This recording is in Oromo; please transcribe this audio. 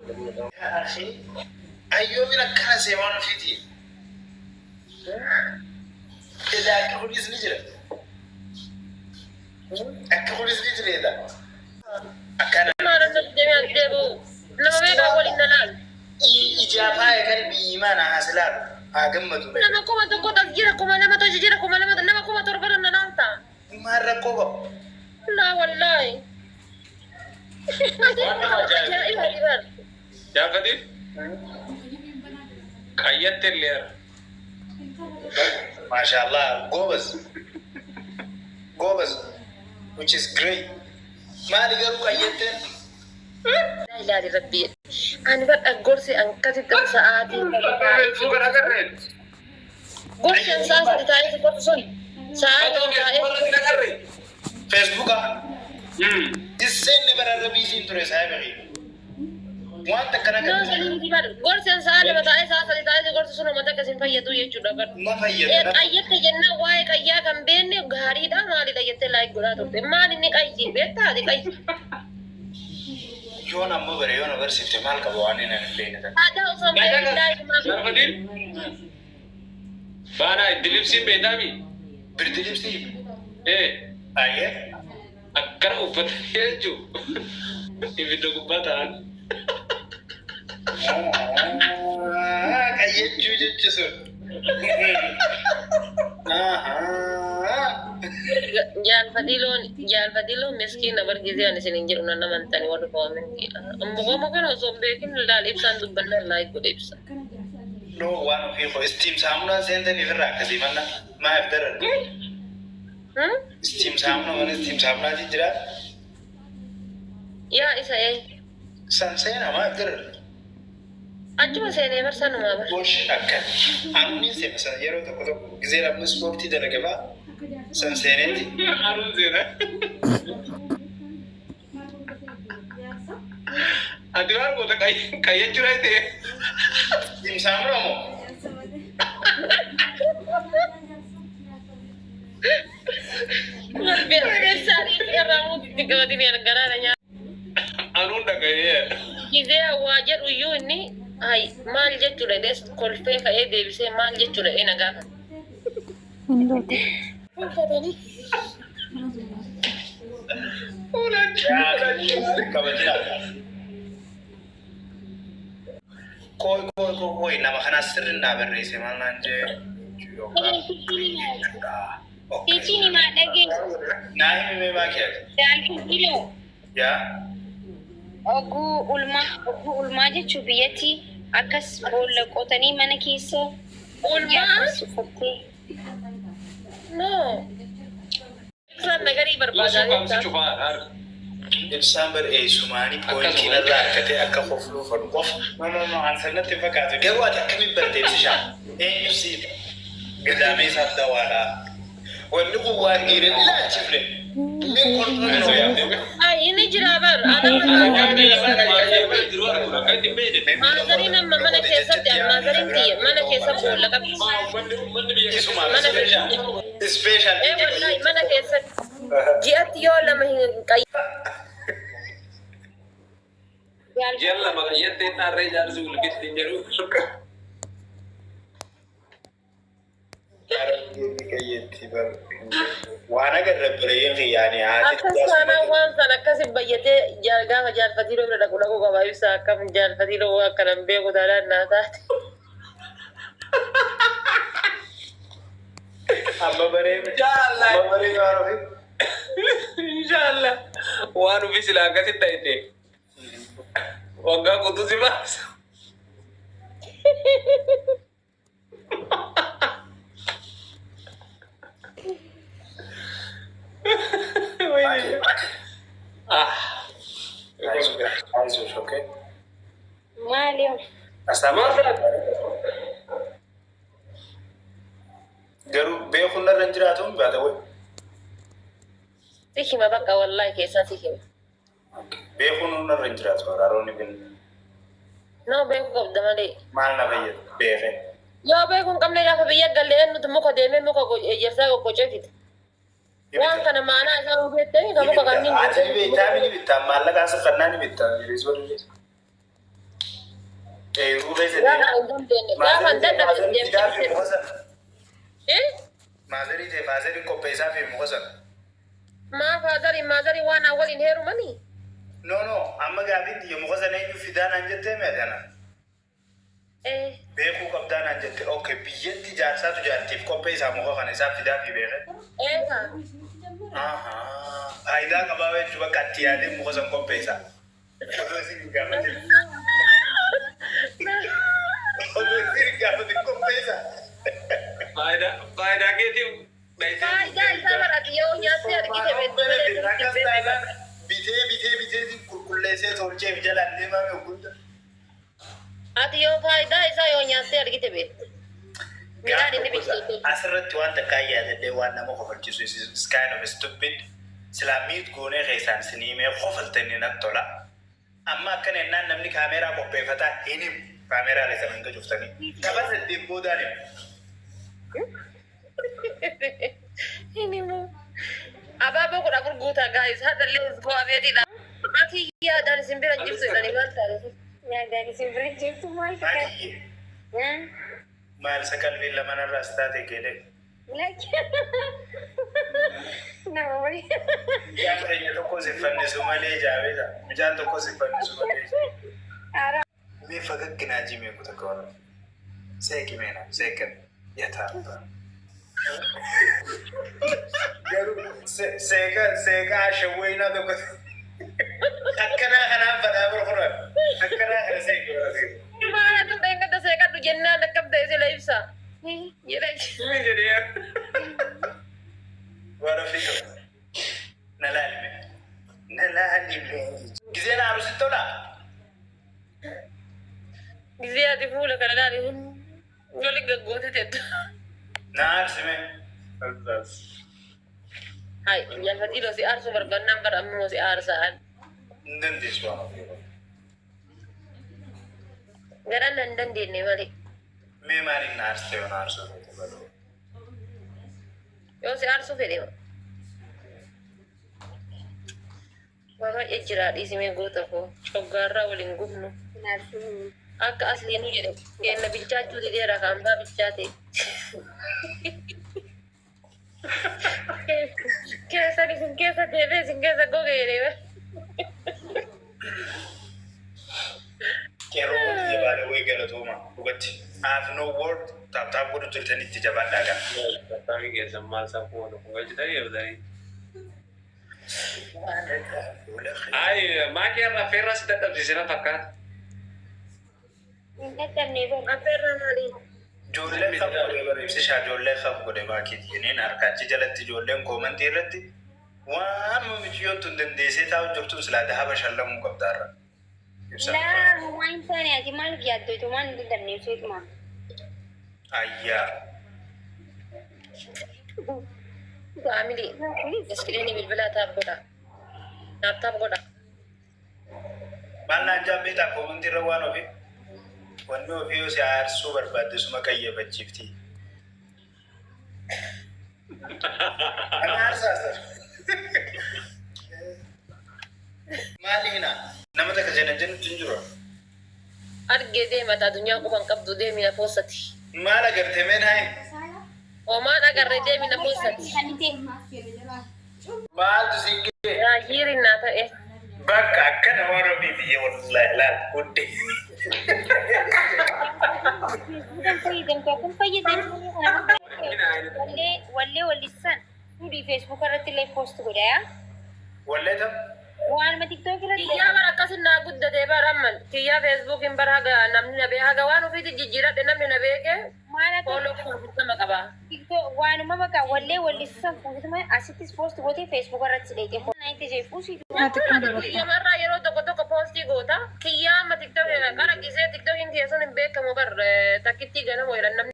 Yaa akhii ayyoomin akkana see waan ofiitii. Edaa akki kunis ni jira. Akki kunis ni jira edaa. Akkana. Maal as deemee as deebi'u? Nama meeqaa waliin na laalu? Ijaa faaya qalbii iimaana haa si laalu haa gammadu mee. Nama 1000 as jira, 2000 as jira, 2000 nama 7000 na laalta. Maal rakkoo qaba? Laa wallaahi. Ati Waan nama ajaa'ibu. ajaa'ibaati bar. Jaafatiif qayyatte illee ara. Mashallah goobaz goobaz which is great maali garuu qayyatteen. Ilaali rabbi jedhi. Ani bar gorsi an akkasitti sa'aatii taa'ee si Suuqa gorsu sun. agarreen. Gorsi an sa'a sadi taa'ee si gorsu sun. Sa'aa Fatoo lama taa'ee Facebook si irratti gorsu sun. agarre. Facebooka Isseen bara irra biisiin ture saahiba kiyya. Waan takka na No galle. sanii miti bar. Gorsi an sa'a lama taa'ee sa'a sadi taa'ee si gorsu sun uummata akka isin fayyadu jechuudha bar. Na fayyada Ee na qayyatte jennaan waa'ee qayyaa kan beekne gaariidha maalidha jettee like godhaa turte. Maal inni qayyi beektaa ati qayyi. Yoon amma bare yoo na barsiifte maal qaba waan inni ani hin beekne takka. Aadaa osoo hin beekin like maaf godha. Gaafadin baanaa iddilibsiin beektaami. Birdilibsii? Ee Ayyee. akkana uffatanii jechuun ibidda gubbaa ta'an. Qayyachuu jechu sun. Jaal Fadiloon Jaal Fadiloon miskiina bar gizee ani isinin jedhu nan amantani warri koomentii. Amma qomo kana osoo hin beekin laal ibsaan dubbannaan like godhe ibsa. No waan ofii koo istiim saamunaan seentaniif irraa akkasii manna maaf daran. Hmm? Istiim saamunaa mana istiim saamunaatiin jira. Yaa isa ee. San seenaa maaf daran. Achuma seenee bar sanumaa bar. Gosh akkan. Anuun seena san yeroo tokko tokko gizee namni ispoortii dalage fa'aa san seeneeti. Anuun seena. Ati maal goota qayyachuu dhayte? Istiim saamunaa moo? Rabbi isaanii irraa muuzitti qabatanii argaraa nyaata. Anuun dhaga'ee. Gizee waa jedhu iyyuu inni hay maal jechuudha jedhee kolfee ka'ee deebisee maal jechuudha jedhee na gaafate. Kolfatanii. Kabajinaa. Kooy kooy kooy kooy nama kanaa sirri naa barreesse maal naan jee yookaan jechuudha. Okay. Isin himaa dhagee Naa himi mee maa keeti? jaalfiloo Yaa. oguu ulmaa oguu ulmaa jechuun biyyatti akkas boolla qotanii mana keessa Ulmaa? akkas uffattee. No. Ibsaan nagarii barbaadaa Dursuu qaamsi beektaa? cufaa harka. Ibsaan bar eessumaanii poointii Akkasuma. narraa argatee akka kofluu fedhu qofa. No no no an san natti hin fakkaatu. Garuu ati akkamiin barte ibsishaa? Eenyu siif? Gadaamee isaaf dawaadha. Wanni kun waan dhiira hin ilaalchifne. Min kolfuu Ay, inni jira bar. Maazariin amma mana keessatti maazariin tiyya mana keessa boolla qabdi. Mana keessatti. Special. Ee wallahi mana keessatti ji'atti yoo lama hin qayyi. Ji'a lama qayyattee dhaarree jaarsi wulkitti hin jedhu. Waan agarre obboleeyyan kiyyaani haati Akkas taanaan waan san akkasi bayyatee gaafa jaalfatiiloo bira dhaqu dhaquu qaba ibsa akkam jaalfatiiloo waan kana hin beeku taanaan naa taate. Amma baree Inshallah. amma baree waan ofii. Inshallah. Waan ofii silaa akkasitti ta'e waggaa guutuu si baasa. Ah. Ayisuus okay. Maali? Asaamaa garuu beekuun narra hin jiraatu hin baata wayi. Si hima bakka wallahi keessaa si hima. Beekuun narra hin jiraatu araaroonni bin Nama beekuu qabda malee. maal na fayyada beekee. Yoo beekuu hin qabne gaafa biyya galle eenyutu muka deemee muka ejersaa qoqqocee fida. Waan kana maanaa isaa yoo beekte ka muka kanneen Ati ni beektaa ni bittaa maallaqaa sirfannaa ni bittaa hiriisoo ni beektaa. Eeruu keessa Gaafa deema. hin dandeenye gaafa hin dadhabne deemtee. Eh? Maazarii ta'e maazarii qopheessaa fi muka sana. Maa faadarii maazarii waan aan waliin heerumanii? No, amma gaafiin xiyya muka sana eenyu fidaa naan jettee mee kana? Eh. Beekuu qabdaa naan jette. Okay, biyyatti jaarsaatu jaartiif qopheessaa muka kana isaa fidaa fi beekee. Eh kaa. Ahaa. Faayidaa qabaa jechuu bakka itti yaadee muka sana qopheessaa. Otoo isin hin gaafatin. Otoo isin hin gaafatin qopheessaa. Faayidaa keetiif dhayitee. Faayidaa isaa barate yoo nyaattee argite beektu. Akkas taanaan bitee bitee bitee qulqulleessee tolcheef jalaan deemaa guddaa. Ati yoo faayidaa isaa yoo nyaattee argite beektu. Midhaan inni bilcheessee. Asirratti waan takkaa yaadadhee waan nama kofalchiisu is kind of stupid. Silaa miit goonee keessaan sinii kofaltanii natti tola. Amma akkana jennaan namni kaameeraa qopheeffataa hin himu. Kaameeraa keessan hanga cuftanii. Tapha saddeet boodaan himu. Hin himu. Abaaboo 14 guutaa, guys. Hadhallee go abeetiidha. Ati yaadaan isin bira hin jirtu jedhanii maal taate? Yaadaan isin bira jirtu maal taate? Maaliyyee? Maal isa qalbiin lamanarraas taate keedee? Nama walii. Mucaan keenya tokko si fannisu malee jaabeeta. Mucaan tokko si fannisu malee. Haaraa. Mee fagagginaa jimee kuta kawana. Seeqi meena seeqan yataa. Garuu seeqa seeqa ashawweenaa tokko akkanaa kanaan fadhaa gurguran akkanaa kana seeqi barate. Maal ati dheengadda seeqadhu jennaan akkam ta'e sila ibsa. Jedhee. Min jedhee. Waan ofii qabu. Na laalime. Na laalime. Gizeen aarusitti tolaa? Gizee ati fuula kana laali wali gaggoote teettu. Na aarsime. Hai, jaalfatiiloo si aarsuu barbaannaan bara ammoo si aarsaan. Hin dandeessu waan ofii qabu. Garaan hin dandeenye malee. Mee maaliin na aarsite yoo na aarsuu feete baloo? Yoo si aarsuu fedhe. Waa baay'ee jira, dhiisimee goota koo. Coggaarraa waliin gubnu. Akka asliinuu jedhe kenna bilchaachuu dideera kan abbaa bilchaate. Keessan isin keessa deebee isin keessa goge jedhee. Qeerroo jabaadha wayii galatooma dhugatti. I have no word. Tap tap godhu turtanitti jabaadhaa gaa. Qaxxaamii keessan maal saffuu tokko galchitanii eebdanii. Ay, maakii irraa affeerraa si dadhabsiise na fakkaata. Hin dadhabne bara. Affeerraa maalii? Ijoolleen kaf godhe bara ibsishaa ijoollee kaf godhe baakii jenneen harkaachi jalatti ijoolleen koomantii irratti waan miciyyoon tun dandeessee taa'u jirtu silaa dahaba shallamuu qabdaarra. Ibsa. Laa, homaa hin taane. Ati maaliif yaaddoytu? Waan hin dadhabne ibseetuma. Ayyaa. Family. Iskiriinii bilbilaa tap godha. Tap tap godha. Maal naan jaan beektaa koomantii irra waan ofii? Wanni ofii yoo si aarsuu barbaadde suma qayyabachiifti. Ana aarsaa sar. Maali hina? Nama takka jana jennutti hin jiru. Argee deemata addunyaa quban qabdu deemi na foosati. Maal agartee meen hayi? Homaan agarree deemi na foosati. Maaltu si gee? Yaayyiirin naa ta'e. Bakka akkana waan ofii biyya wallahi laal hundi. Feesbuukaan fayyadamtu akkam fayyadamtu? Wallee wallee wallisan fuudhii Facebook irratti illee post godha yaa. Wallee tam? Waanuma TikTok irratti. Kiyyaa bara akkasin naa guddatee bara amman. Kiyyaa Feesbuukiin bara haga namni na beeke haga waan ofiitti jijjiiradhe namni na beeke Maal akka follow 40,000 qaba. TikTok waanuma bakka wallee wallisan fuudhituma asittis post gootee Facebook irratti dheeyte. Naayiti jee fuusii. Kiyyamarraa yeroo tokko tokko poostii goota. Kiyyaa amma TikTok qara gisee TikTokiin kiyya sun hin beekamu bar takkittii ganama jedhan namni.